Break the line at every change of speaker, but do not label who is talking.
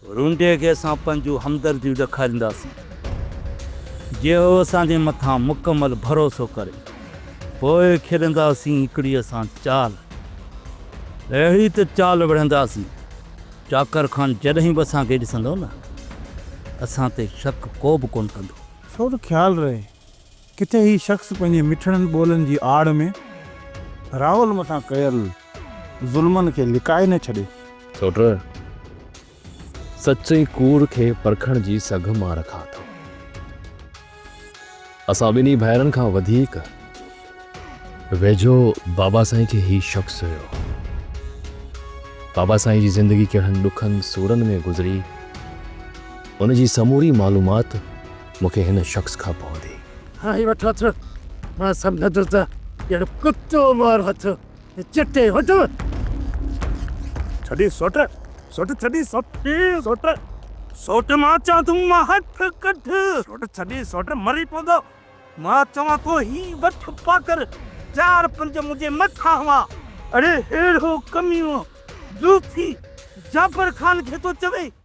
رونڊي کي اسان پنهنجون همدرديون ڏيکارينداسين، جي هو اسان جي مٿان مڪمل ڀروسو ڪري. پوء کيڏنداسين هڪڙي اسان چال. اهڙي ته چال وڙهنداسين، چاڪر خان جڏهن به اسان کي ڏسندو نه، اسان تي شڪ ڪو به ڪونه ڪندو.
سو ته خيال رهي، ڪٿي هي شخص پنهنجي مٺڙن ٻولن جي آڙ ۾ راول مٿان ڪيل ظلمن کي لڪائي نه ڇڏي.
سوٽ، سچ ۽ ڪوڙ کي پرکڻ جي سگهه مان رکان ٿو. اسان ٻنهي ڀائرن کان وڌيڪ ويجهو بابا سائين کي هي شخص هيو. بابا سائين جي زندگي ڪهڙن ڏکن سورن ۾ گذري، ان جي سموري معلومات مون کي هن شخص کان پوندي.
هاڻي وٺ هٿ، مان سمجهندس ته ڄڻ ڪتو مار هٿ چٽي وٺ.
ڇڏي سوٽ، سوٽ ڇڏي سوٽ، سوٽ.
سوٽ مان چوان ٿو مان هٿ ڪڍ.
سوٽ ڇڏي سوٽ مري پوندو.
مان چوان ٿو هي وٺ پاڪر چار پنج منهنجي مٿان هئا. اڙي ههڙو ڪميڻو جوسي جعفر خان کي ٿو چوي.